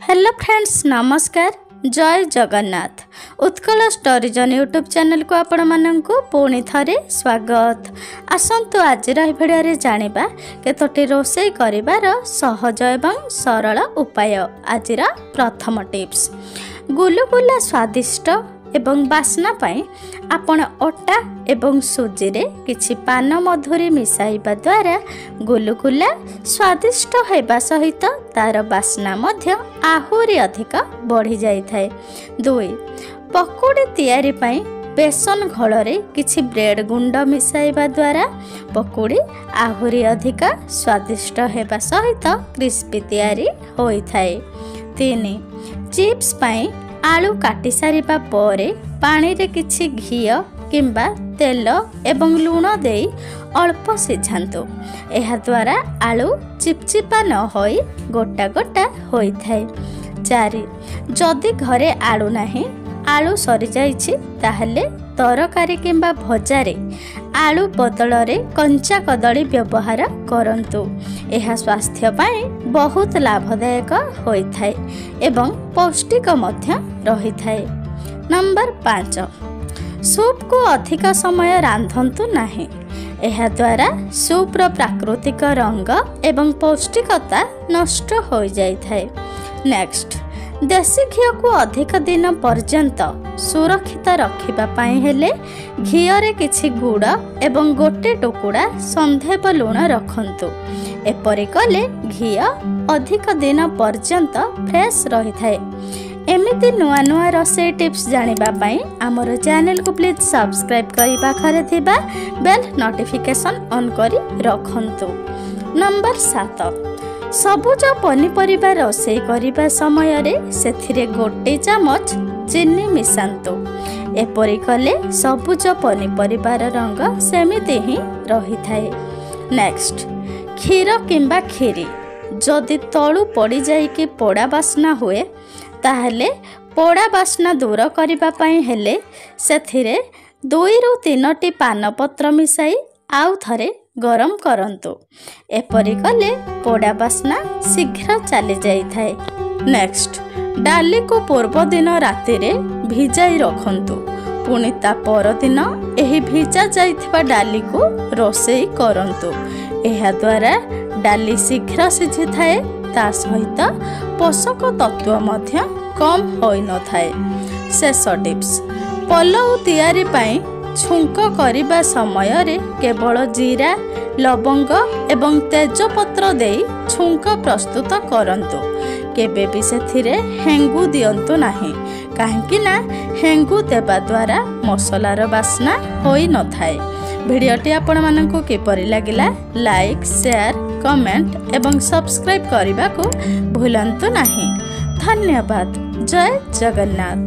Hello friends, ନମସ୍କାର, ଜୟ Jagannath. Utkal ଷ୍ଟୋରିଜନ୍ YouTube ଚ୍ୟାନେଲକୁ ଆପଣମାନଙ୍କୁ ପୁଣି ଥରେ ସ୍ୱାଗତ। ଆସନ୍ତୁ ଆଜିର ଏହି ଭିଡ଼ିଓରେ ଜାଣିବା କେତୋଟି ରୋଷେଇ କରିବାର ସହଜ ଏବଂ ସରଳ ଉପାୟ। ଆଜିର ପ୍ରଥମ ଟିପ୍ସ, ଗୁଲୁଗୁଲା ସ୍ୱାଦିଷ୍ଟ ଏବଂ ବାସ୍ନା ପାଇଁ ଆପଣ ଅଟା ଏବଂ ସୁଜିରେ କିଛି ପାନ ମଧୁରୀ ମିଶାଇବା ଦ୍ୱାରା ଗୁଲୁଗୁଲା ସ୍ୱାଦିଷ୍ଟ ହେବା ସହିତ ତା'ର ବାସ୍ନା ମଧ୍ୟ ଆହୁରି ଅଧିକ ବଢ଼ିଯାଇଥାଏ। 2, ପକୋଡ଼ି ତିଆରି ପାଇଁ ବେସନ ଘୋଳରେ କିଛି ବ୍ରେଡ଼ ଗୁଣ୍ଡ ମିଶାଇବା ଦ୍ୱାରା ପକୋଡ଼ି ଆହୁରି ଅଧିକ ସ୍ୱାଦିଷ୍ଟ ହେବା ସହିତ କ୍ରିସ୍ପି ତିଆରି ହୋଇଥାଏ। 3, ଚିପ୍ସ ପାଇଁ ଆଳୁ କାଟି ସାରିବା ପରେ ପାଣିରେ କିଛି ଘିଅ କିମ୍ବା ତେଲ ଏବଂ ଲୁଣ ଦେଇ ଅଳ୍ପ ସିଝାନ୍ତୁ। ଏହାଦ୍ୱାରା ଆଳୁ ଚିପଚିପା ନ ହୋଇ ଗୋଟା ଗୋଟା ହୋଇଥାଏ। 4, ଯଦି ଘରେ ଆଳୁ ନାହିଁ, ଆଳୁ ସରିଯାଇଛି, ତାହେଲେ ତରକାରୀ କିମ୍ବା ଭଜାରେ ଆଳୁ ବଦଳରେ କଞ୍ଚା କଦଳୀ ବ୍ୟବହାର କରନ୍ତୁ। ଏହା ସ୍ୱାସ୍ଥ୍ୟ ପାଇଁ ବହୁତ ଲାଭଦାୟକ ହୋଇଥାଏ ଏବଂ ପୌଷ୍ଟିକ ମଧ୍ୟ ରହିଥାଏ। ନମ୍ବର 5, ସୁପ୍କୁ ଅଧିକ ସମୟ ରାନ୍ଧନ୍ତୁ ନାହିଁ। ଏହାଦ୍ୱାରା ସୁପ୍ର ପ୍ରାକୃତିକ ରଙ୍ଗ ଏବଂ ପୌଷ୍ଟିକତା ନଷ୍ଟ ହୋଇଯାଇଥାଏ। ନେକ୍ସଟ, ଦେଶୀ ଘିଅକୁ ଅଧିକ ଦିନ ପର୍ଯ୍ୟନ୍ତ ସୁରକ୍ଷିତ ରଖିବା ପାଇଁ ହେଲେ ଘିଅରେ କିଛି ଗୁଡ଼ ଏବଂ ଗୋଟେ ଟୁକୁଡ଼ା ସନ୍ଧେବ ଲୁଣ ରଖନ୍ତୁ। ଏପରି କଲେ ଘିଅ ଅଧିକ ଦିନ ପର୍ଯ୍ୟନ୍ତ ଫ୍ରେଶ୍ ରହିଥାଏ। ଏମିତି ନୂଆ ନୂଆ ରୋଷେଇ ଟିପ୍ସ ଜାଣିବା ପାଇଁ ଆମର ଚ୍ୟାନେଲକୁ ପ୍ଲିଜ୍ ସବସ୍କ୍ରାଇବ୍ କରି ପାଖରେ ଥିବା ବେଲ୍ ନୋଟିଫିକେସନ୍ ଅନ୍ କରି ରଖନ୍ତୁ। ନମ୍ବର 7, ସବୁଜ ପନିପରିବା ରୋଷେଇ କରିବା ସମୟରେ ସେଥିରେ ଗୋଟେ ଚାମଚ ଚିନି ମିଶାନ୍ତୁ। ଏପରି କଲେ ସବୁଜ ପନିପରିବାର ରଙ୍ଗ ସେମିତି ହିଁ ରହିଥାଏ। ନେକ୍ସଟ, କ୍ଷୀର କିମ୍ବା କ୍ଷୀରି ଯଦି ତଳୁ ପଡ଼ିଯାଇକି ପୋଡ଼ା ବାସ୍ନା ହୁଏ, ତାହେଲେ ପୋଡ଼ା ବାସ୍ନା ଦୂର କରିବା ପାଇଁ ହେଲେ ସେଥିରେ 2ରୁ 3ଟି ପାନପତ୍ର ମିଶାଇ ଆଉ ଥରେ ଗରମ କରନ୍ତୁ। ଏପରି କଲେ ପୋଡ଼ା ବାସ୍ନା ଶୀଘ୍ର ଚାଲିଯାଇଥାଏ। ନେକ୍ସଟ, ଡାଲିକୁ ପୂର୍ବଦିନ ରାତିରେ ଭିଜାଇ ରଖନ୍ତୁ। ପୁଣି ତା ପରଦିନ ଏହି ଭିଜା ଯାଇଥିବା ଡାଲିକୁ ରୋଷେଇ କରନ୍ତୁ। ଏହାଦ୍ୱାରା ଡାଲି ଶୀଘ୍ର ସିଝିଥାଏ, ତା ସହିତ ପୋଷକ ତତ୍ତ୍ୱ ମଧ୍ୟ କମ୍ ହୋଇନଥାଏ। ଶେଷ ଟିପ୍ସ, ପଲଉ ତିଆରି ପାଇଁ ଛୁଙ୍କ କରିବା ସମୟରେ କେବଳ ଜିରା, ଲବଙ୍ଗ ଏବଂ ତେଜପତ୍ର ଦେଇ ଛୁଙ୍କ ପ୍ରସ୍ତୁତ କରନ୍ତୁ। କେବେ ବି ସେଥିରେ ହେଙ୍ଗୁ ଦିଅନ୍ତୁ ନାହିଁ, କାହିଁକି ନା ହେଙ୍ଗୁ ଦେବା ଦ୍ୱାରା ମସଲାର ବାସ୍ନା ହୋଇନଥାଏ। ଭିଡ଼ିଓଟି ଆପଣମାନଙ୍କୁ କିପରି ଲାଗିଲା ଲାଇକ୍, ସେୟାର, କମେଣ୍ଟ ଏବଂ ସବସ୍କ୍ରାଇବ୍ କରିବାକୁ ଭୁଲନ୍ତୁ ନାହିଁ। ଧନ୍ୟବାଦ। ଜୟ ଜଗନ୍ନାଥ।